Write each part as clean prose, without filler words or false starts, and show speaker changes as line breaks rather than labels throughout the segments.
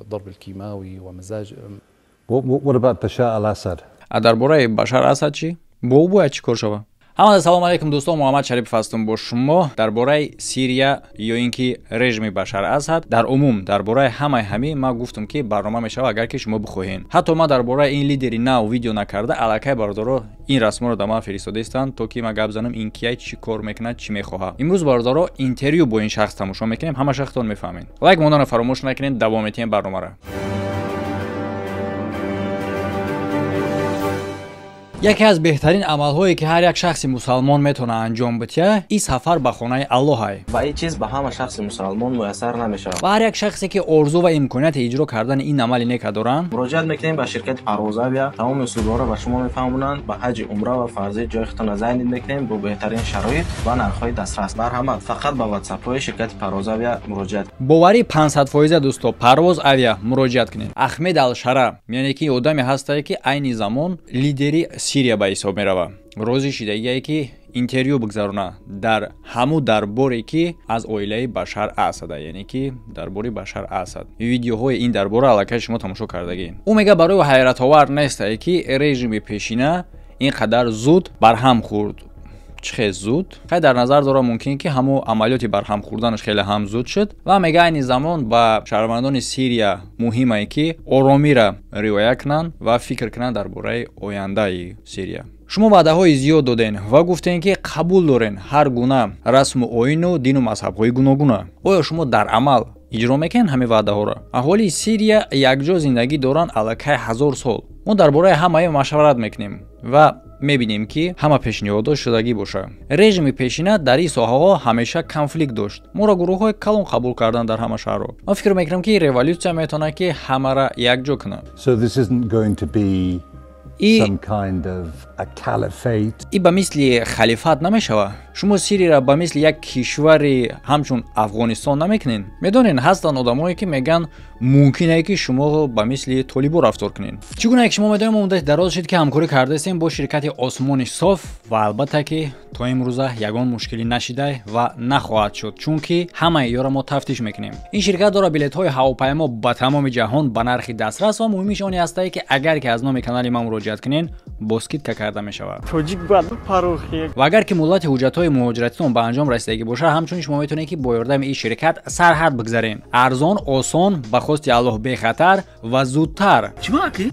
الضرب الكيماوي ومزاج.
What about Bashar al-Assad?
Дар бораи Башар Асад чӣ? Бо ӯ бояд чӣ кор шавад? Ҳамада салом алейкум, дӯстон, Муҳаммад Шарипов ҳастам бо шумо. Дар бораи Сирия ё ин ки режими Башар Асад, дар умум дар бораи ҳамаи ҳамин ман гуфтам, ки барнома мешавад, агар ки шумо бихоҳед. Ҳатто ман дар бораи ин лидери нав видео накарда, аллакай бародаро ин расморо дар ман фиристодаистанд, то ки ман гап занам, ин кияй, чӣ кор мекунад, чӣ мехоҳад. Имрӯз, бародаро, интервю бо ин шахс тамошо мекунем, ҳама шахтон мефаҳмед. Лайк монданро фаромӯш накунед, давом метиҳем барномаро. Яке аз беҳтарин амалҳое, ки ҳар як шахси мусалмон метавонад анҷом бития, ин сафар ба хонаи Аллоҳай.
Ва ин чиз ба ҳама шахси мусалмон муяссар намешавад.
Ва ҳар як шахсе, ки орзу ва имконияти иҷро кардани ин амали нека доранд,
муроҷиат мекунем ба ширкати Парвоз Авиа. Тамоми услубҳоро ба шумо мефаҳмонанд. Ба ҳаҷи умра ва фарзӣ ҷои худтонро зайнид мекунем бо беҳтарин шароит ва нархҳои дастрас. Марҳамат, фақат ба ватсапҳои ширкати Парвоз Авиа муроҷиат.
Боварӣ 500%, дӯсто, Парвоз Авиа муроҷиат кунед. Ахмед Алшара, яъне ки одаме ҳастае, ки айни замон лидери Сирия ба ҳисоб меравад, розӣ шидагие, ки интервю бигзарона дар ҳамун дарборе, ки аз оилаи Башар Асада, яъне ки дарбори Башар Асад. Видеоҳои ин дарбора аллакай шумо тамошо кардагӣ. Ӯ мега, барои ҳайратовар нестае, ки режими пешина ин қадар зуд барҳам хӯрд. Чӣ хел зуд? Хай, дар назар дорам, мумкин ки ҳамун амалиёти барҳам хӯрданаш хеле ҳам зуд шуд. Ва мега, айни замон ба шаҳрвандони Сирия муҳимае, ки оромиро риоя кунанд ва фикр кунанд дар бораи ояндаи Сирия. Шумо ваъдаҳои зиёд доден ва гуфтем, ки қабул дорен ҳар гуна расму оину дину мазҳабҳои гуногуна. Оё шумо дар амал иҷро мекунед ҳамин ваъдаҳоро? Аҳолии Сирия якҷо зиндагӣ доранд аллакай 1000 сол. Мо дар бораи ҳамаи машварат мекунем ва мебинем, ки ҳама пешниҳодҳо шудагӣ бошад. Режими пешина дар ин соҳаҳо ҳамеша конфликт дошт. Моро гурӯҳҳои калон қабул карданд дар ҳама шаҳрҳо. Ман фикр мекунам, ки революсия метавонад, ки ҳамаро якҷо кунад.
So this isn't going to be some kind of a caliphate.
И ба мисли халифат намешавад. Шумо Сирияро ба мисли як кишвари ҳамчун Афғонистон намекунед. Медонед, ҳастанд одамое, ки мегӯянд, мумкине, ки шумо ба мисли толибо рафтор кунед. Чӣ гуна ки шумо медонед, мо муддати дароз шуд, ки ҳамкорӣ кардаистем бо ширкати Осмони Соф ва албатта ки то имрӯза ягон мушкилӣ нашида ва нахоҳад шуд, чунки ҳамаи ёро мо тафтиш мекунем. Ин ширкат дорад билетҳои ҳавопаймо ба тамоми ҷаҳон ба нархи дастрас ва муҳимиш оне ҳастае, ки агар ки аз номи канали ман муроҷиат кунед, бо скидка карда мешавад. Ва агар ки муҳлати ҳуҷҷатҳои муҳоҷиратитон ба анҷом расидагӣ бошад, ҳамчунин шумо метавонед, ки бо ёрдами ин ширкат сарҳад бигзаред. Арзон, осон, ба хости Аллоҳ бехатар ва зудтар,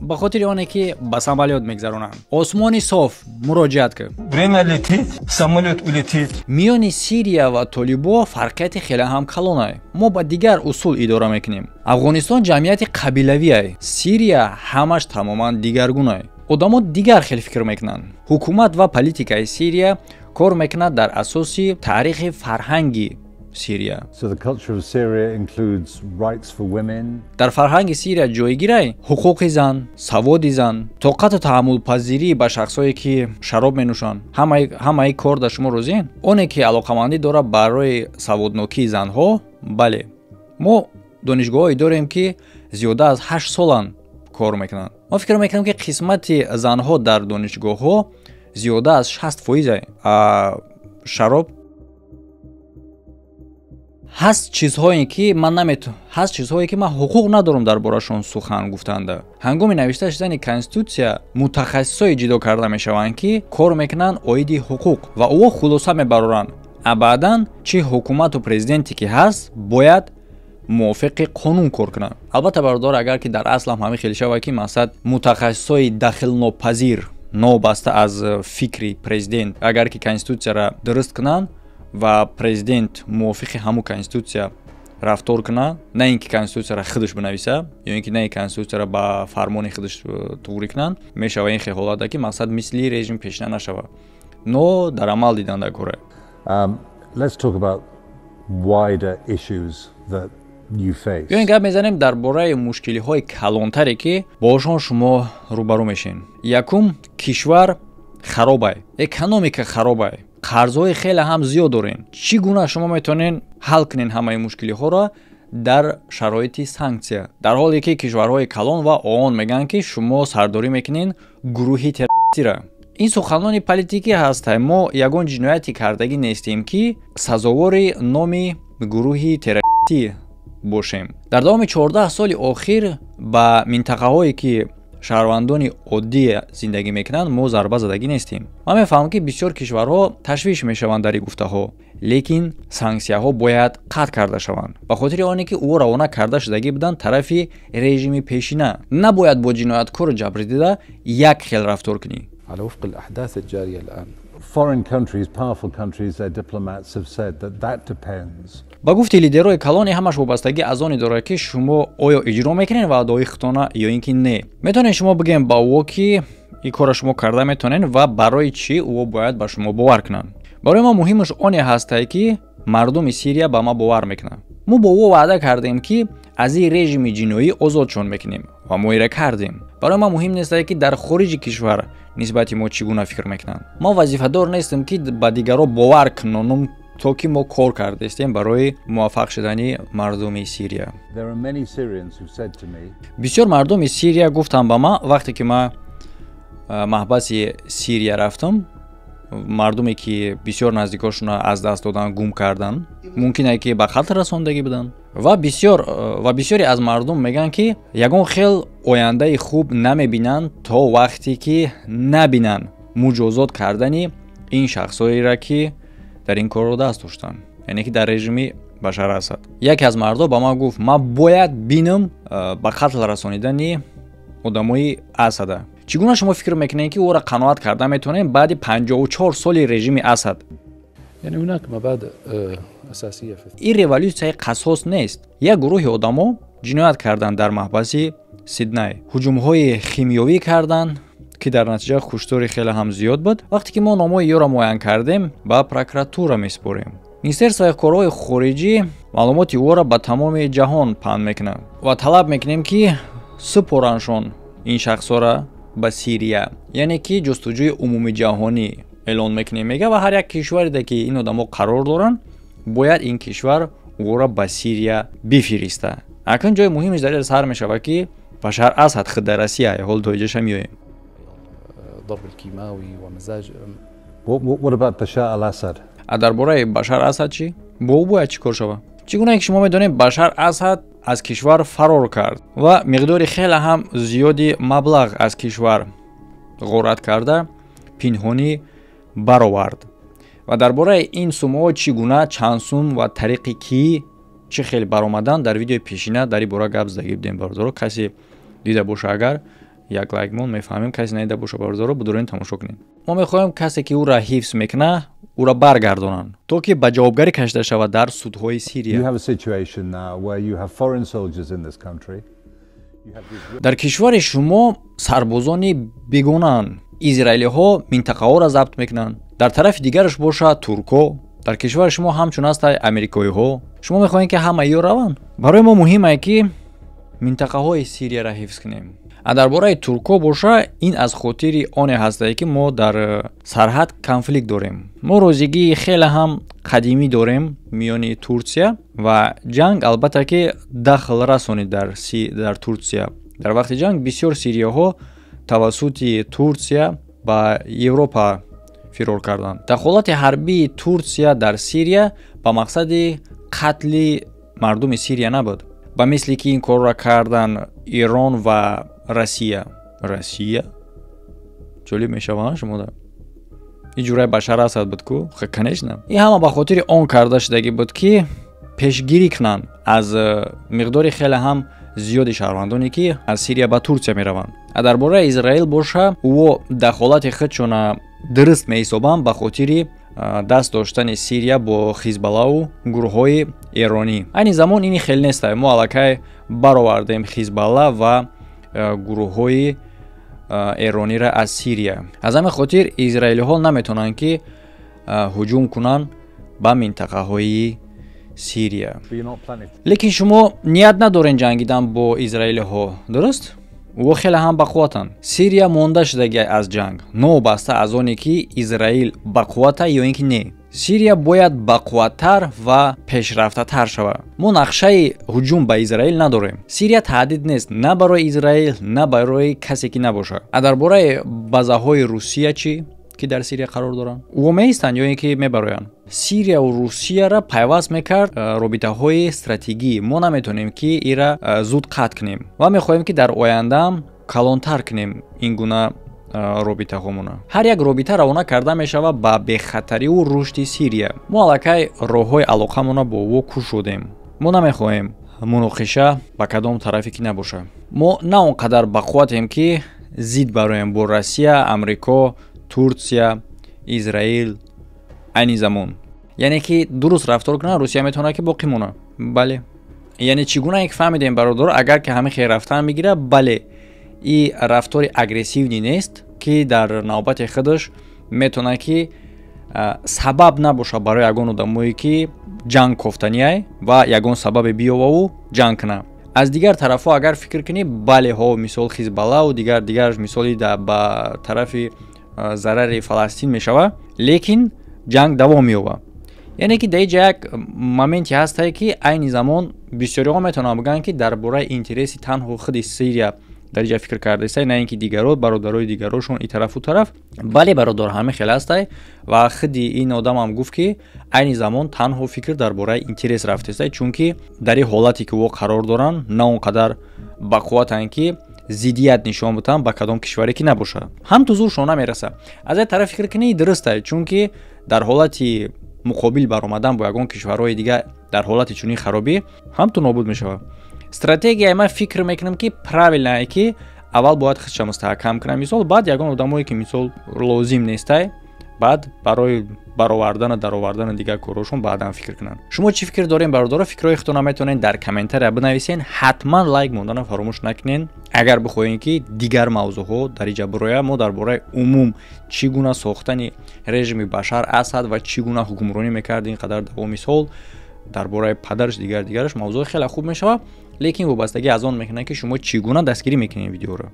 ба хотири оне ки ба самолёт мегзаронанд. Осмони Соф муроҷиат кун.
Время летит, самолет улетит.
Миёни Сирия ва толибо фарқияти хеле ҳам калонай. Мо ба дигар усул идора мекунем. Афғонистон ҷамъияти қабилавиай, Сирия ҳамаш тамоман дигаргунай. Одамо дигар хел фикр мекунанд. Ҳукумат ва политикаи Сирия кор мекунад дар асоси таърихи фарҳанги Сирия.
So the culture of Syria includes rights for women.
Дар фарҳанги Сирия ҷойгирай ҳуқуқи зан, саводи зан, тоқату таҳаммулпазирӣ ба шахсое, ки шароб менӯшанд. Ҳамаи кор дар шумо розиен? Оне ки алоқамандӣ дорад барои саводнокии занҳо, бале. Мо донишгоҳҳое дорем, ки зиёда аз 8 соланд кор мекунанд. Ман фикр мекунам, ки қисмати занҳо дар донишгоҳҳо зиёда аз 60%. Шароб ҳаст, чизҳое ки ман намету ҳаст, чизҳое ки ман ҳуқуқ надорам дар борашон сухан гуфтанда. Ҳангоми навишта шудани конститутсия мутахассисое ҷидо карда мешаванд, ки кор мекунанд оиди ҳуқуқ ва ӯ хулоса мебароранд. А баъдан чӣ ҳукумату президенте ки ҳаст, бояд мувофиқи қонун кор кунанд. Албатта, бародар, агар ки дар аслам ҳамин хел шавад, ки мақсад мутахассисои дахлнопазир, новобаста аз фикри президент, агар ки конститутсияро дуруст кунанд ва президент мувофиқи ҳамун конститутсия рафтор кунад, на ин ки конститутсияро худаш бинависа ё ин ки на ин конститутсияро ба фармони худаш туғрӣ кунанд, мешава ин хел ҳолата, ки мақсад мисли режим пешина нашава. Но дар амал дидан дар кора.
Let's talk about wider issues that you face.
Биёин гап мезанем дар бораи мушкилиҳои калонтаре, ки бо ошон шумо рӯбарӯ мешин. Якум, кишвар харобай, экономика харобай, қарзҳои хеле ҳам зиёд дорем. Чӣ гуна шумо метавонед ҳал кунед ҳамаи мушкилиҳоро дар шароити санксия, дар ҳоле ки кишварҳои калон ва ООН мегӯянд, ки шумо сардорӣ мекунед гурӯҳи террористира? Ин суханони политикӣ ҳастанд. Мо ягон ҷинояте кардагӣ нестем, ки сазовори номи гурӯҳи террористӣ бошем. Дар давоми 14 соли охир ба минтақаҳое ки шаҳрвандони оддӣ зиндагӣ мекунанд, мо зарба задагӣ нестем. Ман мефаҳмам, ки бисёр кишварҳо ташвиш мешаванд дар ин гуфтаҳо, лекин санксияҳо бояд қатъ карда шаванд, ба хотири оне ки ӯ равона карда шудагӣ буданд тарафи режими пешина. Набояд бо ҷинояткору ҷабрдида як хел рафтор кунӣ.
على وفق الأحداث الجارية الآن.
Foreign countries, powerful countries, their diplomats have said that that depends.
Ба гуфти лидерҳои калони, ҳамаш вобастагӣ аз оне дорад, ки шумо оё иҷро мекунед ваъдаҳои худтона ё ин ки не. Метавонед шумо бигӯем ба ӯ, ки ин корро шумо карда метавонед, ва барои чӣ ӯ бояд ба шумо бовар кунанд? Барои мо муҳимаш оне ҳастае, ки мардуми Сирия ба ма бовар мекунанд. Мо бо ӯ ваъда кардем, ки аз ин режими ҷиноӣ озодшон мекунем, ва мо ира кардем. Барои ма муҳим нестае, ки дар хориҷи кишвар нисбати мо чӣ гуна фикр мекунанд. Мо вазифадор нестем, ки ба дигарро бовар кунонум, то ки мо кор кардаистем барои муваффақ шудани мардуми Сирия.
There are many Syrians who've said to me,
Бисёр мардуми Сирия гуфтанд ба ман, вақте ки ман маҳбаси Сирия рафтам, мардуме ки бисёр наздикошонро аз даст додан, гум кардан, мумкин ки ба қатл расондагӣ буданд, ва бисёре аз мардум мегӯянд, ки ягон хел ояндаи хуб намебинанд, то вақте ки набинанд муҷозот кардани ин шахсҳоеро, ки дар ин корро даст доштанд, яъне ки дар режими Башар Асад. Яке аз мардо ба ман гуфт: «Ман бояд бинам ба қатл расонидани одамои Асада». Чӣ гуна шумо фикр мекунед, ки ӯро қаноат карда метавонем баъди 54 соли режими Асад?
يعني هناك مبادئ أساسية في
Ин революсияи қасос нест. Як гурӯҳи одамо ҷиноят карданд, дар маҳбаси Сиднай ҳуҷумҳои химиёвӣ карданд, ки дар натиҷа куштори хеле ҳам зиёд буд. Вақте ки мо номҳои ёро муайян кардем, ба прокуратура месупорем. Министерствои корҳои хориҷӣ маълумоти ӯро ба тамоми ҷаҳон паҳн мекунад ва талаб мекунем, ки супораншон ин шахсҳоро ба Сирия, яъне ки ҷустуҷӯи умумиҷаҳонӣ эълон мекунем, мега, ва ҳар як кишваре, ки ин одамо қарор доранд, бояд ин кишвар ӯро ба Сирия бифириста. Акнун ҷои муҳимаш дар сар мешавад, ки Башар Асад худ дар Россия ҳол то иҷаша меоем.
الضرب الكيماوي ومزاج
What about Bashar al-Assad?
А дар бораи Башар Асад чӣ? Бо ӯ бояд чӣ кор шавад? Чӣ гуна ки шумо медонед, Башар Асад аз кишвар фарор кард ва миқдори хеле ҳам зиёди маблағ аз кишвар ғорат карда, пинҳонӣ баровард. Ва дар бораи ин суммаҳо, чӣ гуна, чанд сум ва тариқи кӣ, чӣ хел баромадан, дар видеои пешина дар ин бора гап задагӣ будем. Бародаро, касе дида боша, агар як лайк мон, мефаҳмем. Касе надида боша, бародаро, будурен тамошо кунед. Мо мехоҳем, касе ки ӯра ҳифз мекунад, ӯра баргардонанд, то ки ба ҷавобгарӣ кашида шавад дар судҳои
You
Сирия.
have a situation now where you have foreign soldiers in this country. You have these
Дар кишвари шумо сарбозони бегонаанд. Израилиҳо минтақаҳоро забт мекунанд, дар тарафи дигараш боша туркҳо. Дар кишвари шумо ҳамчун ҳастай америкоиҳо. Шумо мехоҳед, ки ҳама ё раванд? Барои мо муҳимае, ки минтақаҳои Сирияро ҳифз кунем. А дар бораи туркҳо боша, ин аз хотири оне ҳастае, ки мо дар сарҳад конфликт дорем. Мо розигии хеле ҳам қадимӣ дорем миёни Турсия, ва ҷанг албатта ки дахл расонид дар Турсия. Дар вақти ҷанг бисёр сирияҳо тавассути Турсия ба Европа фирор карданд. Дахолати ҳарбии Турсия дар Сирия ба мақсади қатли мардуми Сирия набуд, ба мисли ки ин корро кардан Ирон ва Россия. Россия ҷолиб мешавад шумода, ин ҷураи Башар Асад буд ку, конечно. Ин ҳама ба хотири он карда шудагӣ буд, ки пешгирӣ кунанд аз миқдори хеле ҳам зиёди шаҳрвандоне, ки аз Сирия ба Турсия мераванд. А дар бораи Израил боша, ӯ дахолати худшона дуруст меҳисобанд, ба хотири даст доштани Сирия бо Хизбаллаву гурӯҳҳои эронӣ. Айни замон ини хел неста. Мо аллакай баровардем Хизбалла ва гурӯҳҳои эрониро аз Сирия. Аз ҳамин хотир израилиҳо наметавонанд, ки ҳуҷум кунанд ба минтақаҳои Сирия.
But you're not planning
Лекин шумо ният надорен ҷангидан бо израилиҳо, дуруст? Ӯ хеле ҳам бақувватанд. Сирия монда шудаги аз ҷанг, новобаста аз оне ки Израил бақуввата ё ин ки не. Сирия бояд бақувваттар ва пешрафтатар шавад. Мо нақшаи ҳуҷум ба Израил надорем. Сирия таҳдид нест на барои Израил, на барои касе ки набошад. А дар бораи базаҳои Русия чӣ, ки дар Сирия қарор доранд. Ӯ меистанд ё ин ки мебароянд. Сирияву Русияра пайваст мекард робитаҳои стратегӣ. Мо наметавонем, ки ира зуд қатъ кунем ва мехоҳем, ки дар ояндаам калонтар кунем ин гуна робитаҳомона. Ҳар як робита равона карда мешавад ба бехатариву рушди Сирия. Мо аллакай роҳҳои алоқамона бо ӯ кушодем. Мо намехоҳем муноқиша ба кадом тарафе ки набошад. Мо на он қадар бақувватем, ки зид бароем бо Россия, Амрико, Турсия, Израил айни замон. Яъне ки дуруст рафтор кунад, Русия метавонад, ки боқӣ монад. Бале, яъне чӣ гунае ки фаҳмидем, бародаро, агар ки ҳамин хел рафтан мегирад, бале, и рафтори агрессивный нест, ки дар навбати худаш метавонад, ки сабаб набошад барои ягон одамое, ки ҷанг кофтаниай ва ягон сабабе биёваву ҷанг кунад. Аз дигар тарафҳо агар фикр кунӣ, бале, ҳо, мисол Хизбаллаву дигар дигар, мисоли ба тарафи зарари Фаластин мешавад, лекин ҷанг давом меёбад. Яъне ки дар инҷа як моменте ҳастае, ки айни замон бисёриҳо метавонанд бигӯянд, ки дар бораи интереси танҳо худи Сирия дар инҷа фикр кардаистай, на ин ки дигаро, бародарои дигарошон и тарафу тараф. Бале, бародар, ҳамин хел ҳастай ва худи ин одамам гуфт, ки айни замон танҳо фикр дар бораи интерес рафтаистай, чунки дар ин ҳолате ки ӯ қарор доранд, на он қадар бақувватанд, ки зиддият нишон бидиҳанд ба кадом кишваре ки набошад. Ҳам ту зуршон намерасад. Аз як тараф фикр кунӣ, дурустай, чунки дар ҳолати муқобил баромадан бо ягон кишварҳои дига дар ҳолати чунин харобӣ ҳам ту нобуд мешавад. Стратегияи ман фикр мекунам, ки правильное, ки аввал бояд худша мустаҳкам кунам, мисол, баъд ягон одамое, ки мисол лозим нестай, баъд барои баровардану даровардани дигар корҳошон баъдан фикр кунанд. Шумо чӣ фикр дорем, бародаро? Фикрҳои худтона метавонед дар комментария бинависен. Ҳатман лайк монданро фаромӯш накунед, агар бихоҳем, ки дигар мавзӯъҳо дар инҷа бирояд. Мо дар бораи умум чӣ гуна сохтани режими Башар Асад ва чӣ гуна ҳукмронӣ мекард ин қадар давоми сол, дар бораи падараш, дигар дигараш мавзӯъ хеле хуб мешавад, лекин вобастагӣ аз он мекунад, ки шумо чӣ гуна дастгирӣ мекунед видеоро.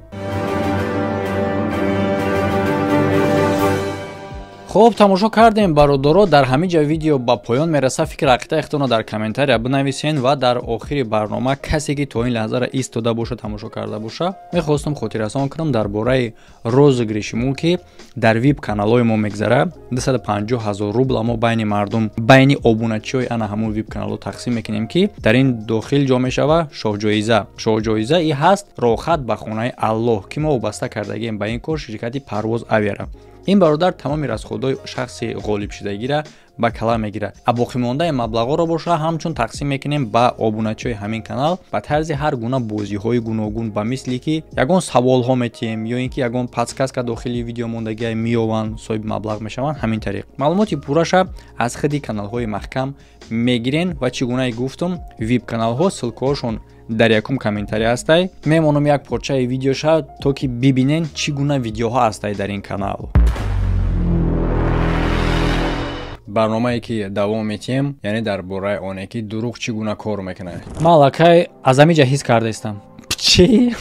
Хуб, тамошо кардем, бародаро. Дар ҳамин ҷа видео ба поён мерасад. Фикр ақидаи худтонро дар комментария бинависен ва дар охири барнома, касе ки то ин лаҳзаро истода боша, тамошо карда боша, мехостам хотиррасон кунам дар бораи розыгрыши мо, ки дар вип каналҳои мо мегзара. 250 ҳазор рубла мо байни мардум, байни обуначиҳои ана ҳамун вип каналҳо тақсим мекунем, ки дар ин дохил ҷо мешава шоҳҷоиза. Шоҳҷоиза и ҳаст роҳат ба хонаи Аллоҳ, ки мо вобаста кардагием ба ин кор ширкати Парвоз Авиара. Ин бародар тамоми расходҳои шахси ғолибшудагиро ба кала мегирад, а боқимондаи маблағҳоро боша ҳамчун тақсим мекунем ба обуначиҳои ҳамин канал ба тарзи ҳар гуна бозиҳои гуногун, ба мисли ки ягон саволҳо метиҳем ё ин ки ягон подсказка дохили видео мондагиа меёванд, соҳиби маблағ мешаванд. Ҳамин тариқ маълумоти пурраша аз худи каналҳои маҳкам мегирен. Ва чӣ гунае гуфтум, вип каналҳо ссылкаҳошон дар якум комментария ҳастай. Мемонам як порчаи видеоша, то ки бибинен, чӣ гуна видеоҳо ҳастай дар ин канал.
Барномае ки давом метиҳем, яъне дар бораи оне, ки дурӯғ чӣ гуна кор мекунад.
Ман аллакай аз ҳамин ҷа ҳис кардаистам. Чӣ?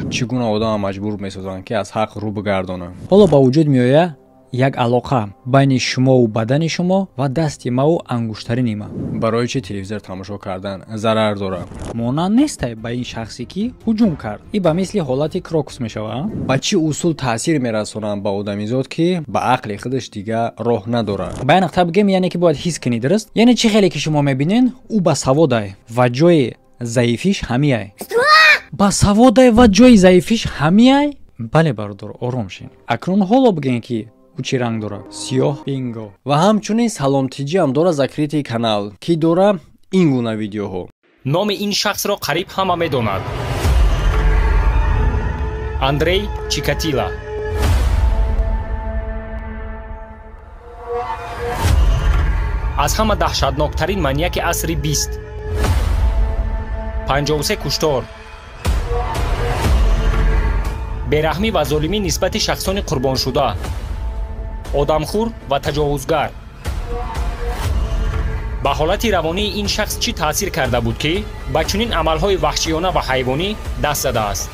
Чӣ гуна одама маҷбур месозанд, ки аз ҳақ рӯ бигардонанд.
Ҳоло ба вуҷуд меояд як алоқа байни шумову бадани шумо ва дасти маву ангуштарини ма.
Барои чӣ телевизор тамошо кардан зарар дорад?
Монанд нестай ба ин шахсе, ки ҳуҷум кард. И ба мисли ҳолати крокус мешавад.
Ба чӣ усул таъсир мерасонанд ба одамизод, ки ба ақли худаш дигар роҳ надорад?
Ба як нуқта бигем, яъне ки бояд ҳис кунӣ, дуруст? Яъне чӣ хеле ки шумо мебинен, ӯ ба саводай ва ҷои заифиш ҳамияй. Ба саводай ва ҷои заифиш ҳамияй. Бале, бародар, ором шин. Акнун ҳоло бигем, ки ӯ чӣ ранг дорад? Сиёҳ, бинго.
Ва ҳамчунин саломтиҷиам дора закрытый канал, ки дора ин гуна видеоҳо.
Номи ин шахсро қариб ҳама медонад: Андрей Чикатила. Аз ҳама даҳшатноктарин маньяки асри бист. 53 куштор, бераҳмӣ ва золимӣ нисбати шахсони қурбоншуда, одамхӯр ва таҷовузгар. Ба ҳолати равонии ин шахс чӣ таъсир карда буд, ки ба чунин амалҳои ваҳшиёна ва ҳайвонӣ даст задааст?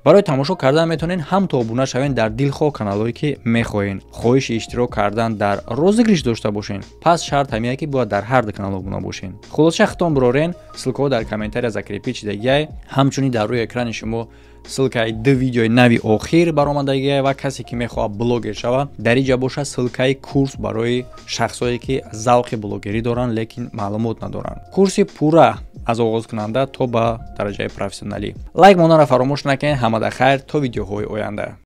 Барои тамошо кардан метавонед ҳам то обуна шавед дар дилхоҳ каналҳое, ки мехоҳед. Хоҳиши иштирок кардан дар розыгрыш дошта бошед, пас шарт ҳамия, ки бояд дар ҳар ду канал обуна бошед. Хулоса, хитон бирорен, ссылкаҳо дар комментария закрепить шидагиай. Ҳамчунин дар рӯи экрани шумо ссылкаи ду видеои нави охир баромадагиай ва касе, ки мехоҳад блогер шавад, дар иҷа боша ссылкаи курс барои шахсое, ки завқи блогерӣ доранд, лекин маълумот надоранд. Курси пурра аз оғозкунанда то ба дараҷаи профессионалӣ. Лайк монданро фаромӯш накунед. Ҳамада хайр, то видеоҳои оянда.